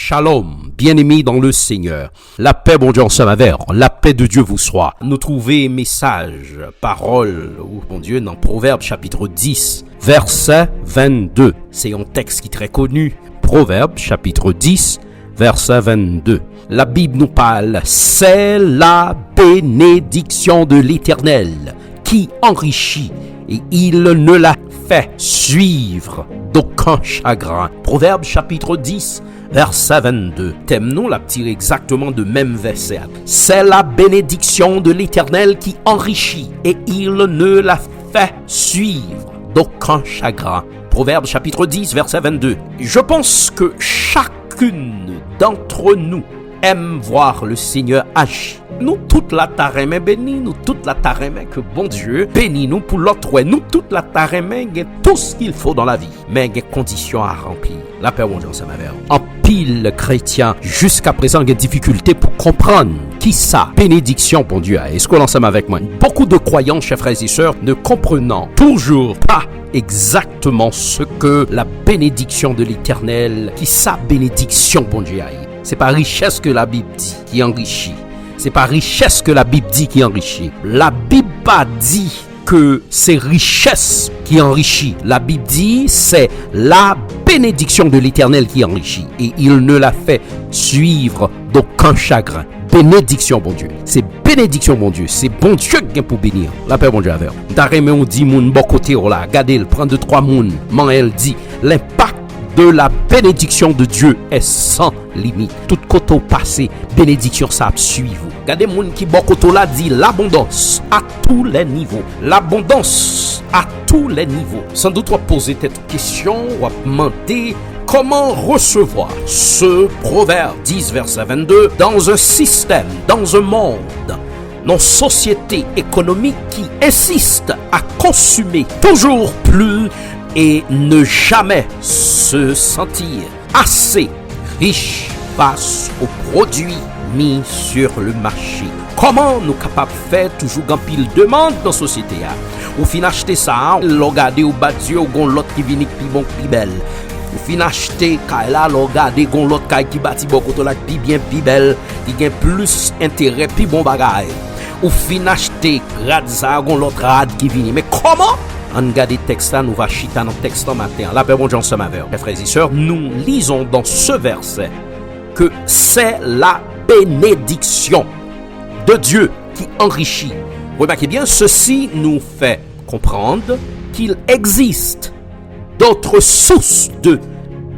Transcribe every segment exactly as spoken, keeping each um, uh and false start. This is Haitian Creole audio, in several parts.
Shalom, bien-aimés dans le Seigneur. Lapè Bondye ansanm avè w. Lapè de Dye vou swa. Nou twouve mesaj, pawòl ou Bondye nan Pwovèb chapit dis, vèsè vennde. Se yon tèks ki trè koni. Pwovèb chapit dis, vèsè vennde. La Bible nous parle, c'est la bénédiction de l'Éternel qui enrichit et il ne la fait suivre d'aucun chagrin. Pwovèb chapit dis, vèsè vennde. Tèm nou l ap tire egzakteman de menm vèsè a. C'est la bénédiction de l'Éternel qui enrichit et il ne la fait suivre d'aucun chagrin. Pwovèb chapit dis, vèsè vennde. Je pense que chacune d'entre nous aime voir le Seigneur agir. Nou tout la ta renmen beni, nou tout la ta renmen ke Bondye beni nou pou lòt wè. Nou tout la ta renmen gen tout ce qu'il faut dans la vie. Men gen kondisyon a ranpli. Lapè Bondye ansanm avè w. Anpil kretyen jiska prezan gen difikilte pou konprann kisa bénédiction Bondye a. Èske w ansanm avèk mwen? Beaucoup de croyants, chers frères et sœurs, ne comprenant toujours pas exactement ce que la bénédiction de l'Éternel, kisa bénédiction Bondye a ye. Se pa richès ke Labib di ki anrichi. Se pa richès ke Labib di ki anrichi. Labib pa di ke se richès ki anrichi. Labib di, c'est la bénédiction de l'Éternel qui enrichit, et il ne la fait suivre d'aucun chagrin. Bénédiction Bondye. Se bénédiction Bondye. Se Bondye ki gen pou beni w. Lapè Bondye avè w. M ta renmen w di moun bò kote w la, gade l, pran de twa moun, manyen l, di, l'impact de la bénédiction de Dieu est sans limite. Tout kote w pase, benediksyon sa ap swiv ou. Gade moun ki bò kote w la, di, l'abondance à tous les niveaux. L'abondance à tous les niveaux. Sans doute w ap poze tèt ou kesyon, w ap mande, comment recevoir ce Proverbe dix, verset vingt-deux, dans un système, dans un monde, nan sosyete ekonomik ki ensiste à consommer toujours plus et ne jamais se sentir assez riche face aux produits mis sur le marché. Kòman nou kapab fè toujou gen anpil demann nan sosyete a? Ou fin achte sa, lè w gade, ou bat zye, ou gon lòt ki vini k pi bon, k pi bèl. Ou fin achte kay la, lè w gade, gon lòt kay ki bati bò kote w la k pi byen, pi bèl, ki gen plis enterè, pi bon bagay. Ou fin achte rad sa, gon lòt rad ki vini. Men kòman? Ann gade tèks la, nou va chita nan tèks lan maten an. Lapè Bondye ansanm avè w. Mes frères et sœurs, nous lisons dans ce verset que c'est la bénédiction de Dieu qui enrichit. Remarquez bien, ceci nous fait comprendre qu'il existe d'autres sources de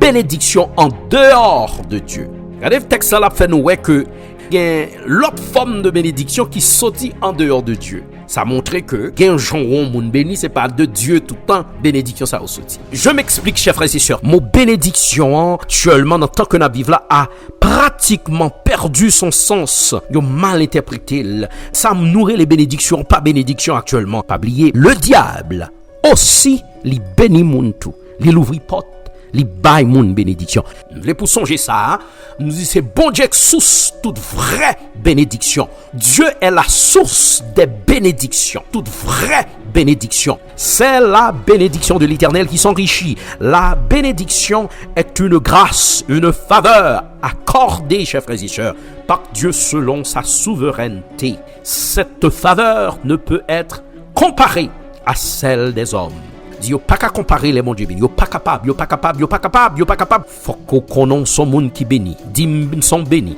bénédiction en dehors de Dieu. Gade tèks la, l ap fè nou wè ke gen lòt fòm de benediksyon ki soti an deyò de Dye. Sa montre ke gen jan yon moun beni, se pa de Dye toutan benediksyon sa yo soti. Je m'explique, chers frères et sœurs. Mo benediksyon an, aktyèlman, nan tan ke n ap viv la, a pratikman pèdi son sans. Yo mal entèprete l. Sa nou rele benediksyon, pa benediksyon aktyèlman. Pa bliye, le diable osi, li beni moun tou. Li louvri pòt, li bay moun benediksyon. M vle pou sonje sa, nou di se Bondye k sous tout vrè benediksyon. Dieu est la source des bénédictions, toute vraie bénédiction. C'est la bénédiction de l'Éternel qui s'enrichit. La bénédiction est une grâce, une faveur accordée, chers frères et sœurs, par Dieu selon sa souveraineté. Cette faveur ne peut être comparée à celle des hommes. Di yo pa ka konpare lè Bondye beni. Yo pa kapab, yo pa kapab, yo pa kapab, yo pa kapab. Fòk ou konnen w se yon moun ki beni. Di m, m se yon beni.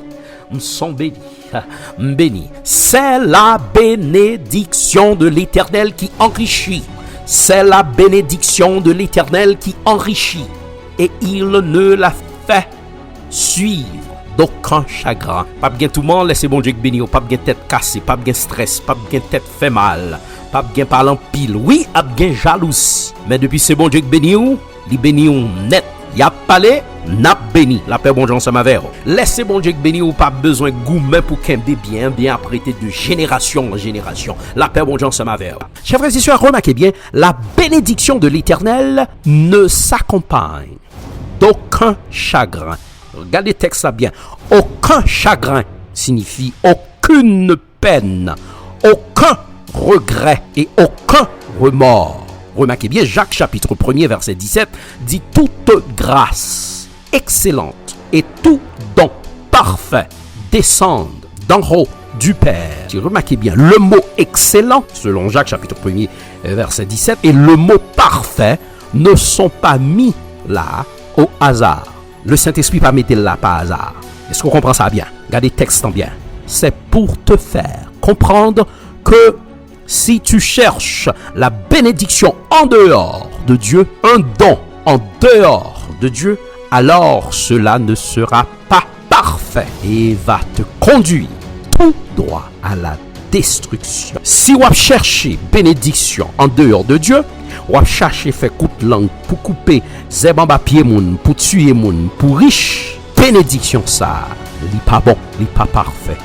M se yon beni. M beni. C'est la bénédiction de l'Éternel qui enrichit. C'est la bénédiction de l'Éternel qui enrichit. Et il ne la fait suivre d'aucun chagrin. P ap gen touman lè se Bondye k beni w. P ap gen tèt kase, p ap gen strès, p ap gen tèt fè mal, p ap gen pale anpil. Wi, ap gen jalouzi. Men depi se Bondye k beni w, li beni w nèt. Y ap pale, n ap beni. Lapè Bondye ansanm avè w. Lè se Bondye k beni w, ou p ap bezwen goumen pou kenbe byen, byen ap rete de jenerasyon an jenerasyon. Lapè Bondye ansanm avè w. Chers frères et sœurs, remarquez bien, la bénédiction de l'Éternel ne s'accompagne d'aucun chagrin. Gade tèks la byen. Aucun chagrin signifie aucune peine, aucun regret et aucun remords. Remarquez bien, Jacques chapitre premier, verset dix-sept dit toute grâce excellente et tout parfaits descendent d'en haut du Père. Remarquez bien, le mot excellent, selon Jacques chapitre premier, euh, verset dix-sept, et le mot parfait ne sont pas mis là au hasard. Le Saint-Esprit pa mete l la pa aza. Èske w konprann sa byen? Gade tèks lan byen. C'est pour te faire comprendre que si tu cherches la bénédiction en dehors de Dieu, un don en dehors de Dieu, alors cela ne sera pas parfait et va te conduire tout droit à la destruction. Si w ap chèche benediksyon an deyò de Dye, w ap chache fè kout lang pou koupe zèb anba pye moun, pou tiye moun, pou rich, benediksyon sa a, li pa bon, li pa pafè.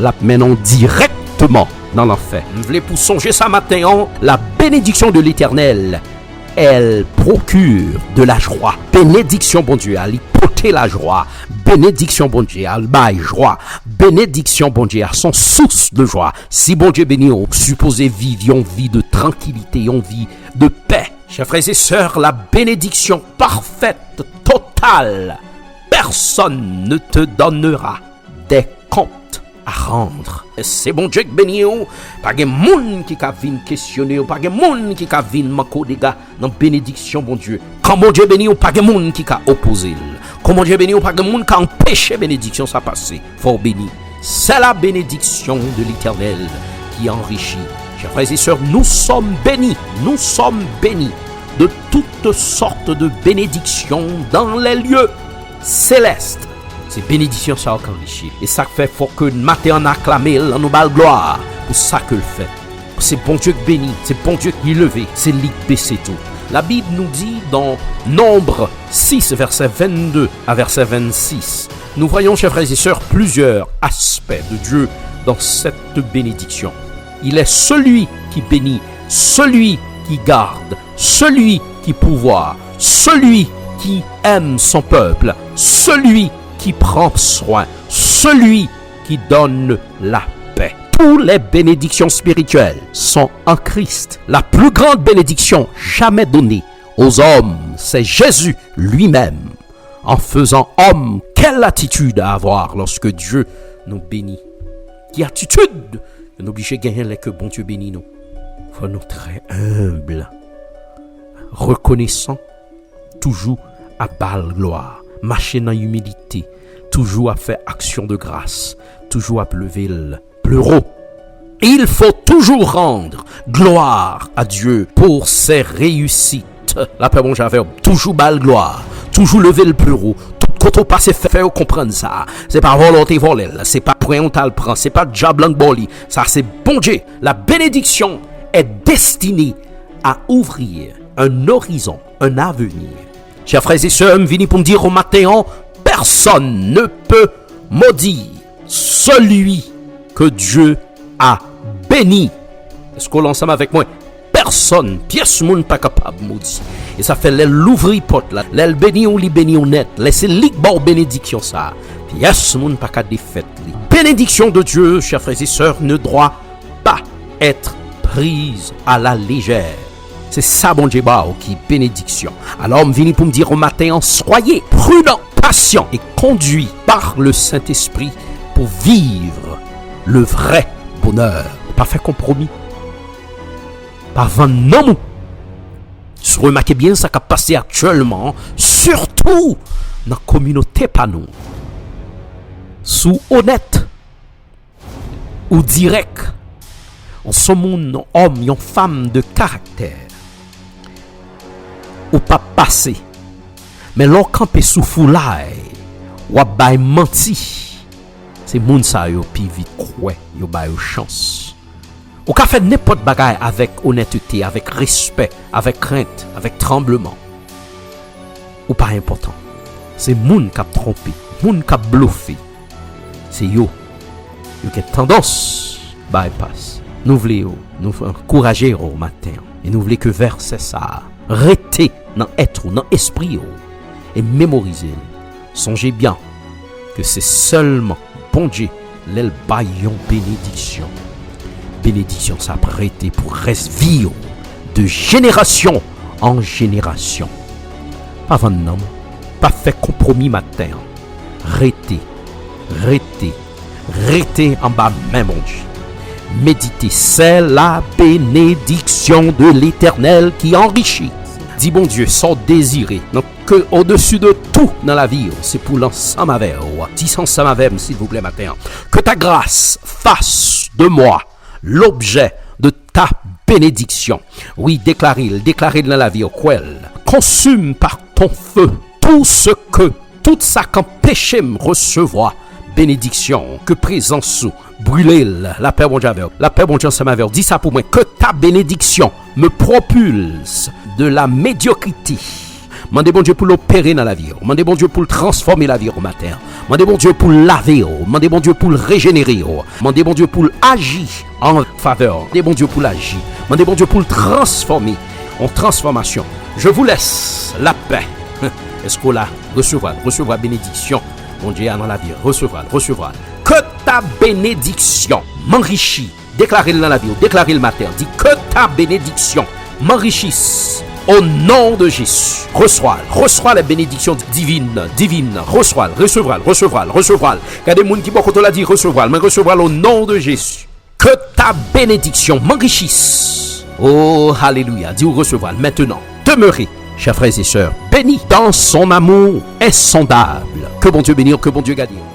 L ap mennen w dirèkteman nan lanfè. M vle pou w sonje sa maten an, la bénédiction de l'Éternel, elle procure de la joie. Benediksyon Bondye a, li pote lajwa. Benediksyon Bondye a, l bay jwa. Benediksyon Bondye a, se yon sous de jwa. Si Bondye beni w, ou sipoze viv yon vi de trankilite, yon vi de pè. Chè frè e sè, la bénédiction parfaite, totale, personne ne te donnera des comptes à rendre. Se Bondye k beni w, pa gen moun ki ka vin kesyone w, pa gen moun ki ka vin manke w dega nan benediksyon Bondye. Kan Bondye beni w, pa gen moun ki ka opoze l. Kan Bondye beni w, pa gen moun ka anpeche benediksyon sa pase. Fò w beni. C'est la bénédiction de l'Éternel qui enrichit. Chers frères et sœurs, nous sommes bénis, nous sommes bénis de toutes sortes de bénédictions dans les lieux célestes. Se benediksyon sa yo k anrichi. E sa k fè fò ke maten an n aklame l, nou ba l glwa pou sa ke l fè. Se Bondye k beni, se Bondye ki leve, se li k bese tou. La Bible nous dit dans Nombre six, verset vingt-deux à verset vingt-six, nous voyons, chers frères et sœurs, plusieurs aspects de Dieu dans cette bénédiction. Il est celui qui bénit, celui qui garde, celui qui pourvoit, celui qui aime son peuple, celui qui prend soin, celui qui donne la paix. Toutes les bénédictions spirituelles sont en Christ. La plus grande bénédiction jamais donnée aux hommes, c'est Jésus lui-même. En faisant homme, quelle attitude à avoir lorsque Dieu nous bénit? Ki atitid nou oblije genyen lè ke Bondye beni nou? Fò nou trè enb, rekonesan, toujou ap ba l glwa, mache nan imilite, toujou ap fè aksyon de gras, toujou ap leve l pli wo. Il faut toujours rendre gloire à Dieu pour ses réussites. Lapè Bondye avè w. Toujou ba l glwa. Toujou leve l pli wo. Tout kote w pase, fè, fè yo konprann sa. Se pa vòlè w te vòlè l. Se pa pran w t al pran. Se pa dyab lan k ba w li. Sa se Bondye. La bénédiction est destinée à ouvrir un horizon, un avenir. Chers frères et sœurs, m vini pou m di w maten an, personne ne peut maudit celui que Dieu a béni. Èske w la ansanm avèk mwen? Pèsonn, pyès moun pa kapab modi. E sa fè lè l louvri pòt la, lè l beni w, li beni w nèt. Lè se li k ba w benediksyon sa a, pyès moun pa ka defèt li. Bénédiction de Dieu, chers frères et sœurs, ne doit pas être prise à la légère. Se sa Bondye ba w ki benediksyon. Alò, m vini pou m di w maten an, soyez prudents, patients et conduits par le Saint-Esprit pour vivre le vrai bonheur. Pa fè konpwomi. Pa vann nanm ou. Si w remake byen sa k ap pase aktyèlman, sitou nan kominote pa nou. Si w onèt, ou dirèk, ou s on moun, yon òm, yon fanm de karaktè, ou p ap pase. Men lè w kanpe sou foulay, w ap bay manti. Se moun sa yo pi vit kwè yo ba yo chans. Ou ka fè nenpòt bagay avèk onètete, avèk respè, avèk krent, avèk tranbleman. Ou pa enpòtan. Se moun k ap twonpe, moun k ap blofe. Se yo. Yo gen tandans bay pas. Nou vle yo, nou ankouraje yo maten an. E nou vle ke vèsè sa a rete nan èt ou, nan espri ou. E memorize l. Sonje byen ke se sèlman Bondye, lè l bay yon benediksyon, benediksyon sa ap rete pou rès vi w, de jenerasyon an jenerasyon. Pa vann nanm ou, pa fè konpwomi maten an. Rete Rete, rete anba men Bondye. Méditez, c'est la bénédiction de l'Éternel qui enrichit. Di Bondye sa w dezire nan ke odesi de tou nan lavi w, se pou l ansanm avè w. Di sa ansanm avè m silvouplè maten an. Que ta grâce fasse de moi l'objet de ta bénédiction. Wi, deklare l, deklare l nan lavi w, kwè l. Consume par ton feu tout ce que, tout sa k anpeche m resevwa benediksyon, ke prezans ou brile l. Lapè Bondye avè w. Lapè Bondye ansanm avè w. Di sa pou mwen. Que ta bénédiction me propulse de la médiocrité. Mande Bondye pou l opere nan lavi w. Mande Bondye pou l transfòme lavi w maten an. Mande Bondye pou l lave w. Mande Bondye pou l rejenere w. Mande Bondye pou l aji an favè w. Mande Bondye pou l aji. Mande Bondye pou l transfòme. Yon transfòmasyon. Je vous laisse la paix. Èske w la? Resevwa l. Resevwa benediksyon Bondye a nan lavi w. Resevwa l. Resevwa l. Que ta bénédiction m'enrichit. Deklare l nan lavi w. Deklare l maten. Di, que ta bénédiction m'enrichisse. Au nom de Jésus. Resevwa l. Resevwa la bénédiction divine. Divine. Resevwa l. Resevwa l. Resevwa l. Resevwa l. Gade moun ki bò kote w la, di, resevwa l. Mwen resevwa l au nom de Jésus. Que ta bénédiction m'enrichisse. Oh, alelouya. Di w resevwa l maintenant. Demeurez, chers frères et sœurs, bénis dans son amour insondable. Ke Bondye beni w, ke Bondye gade w.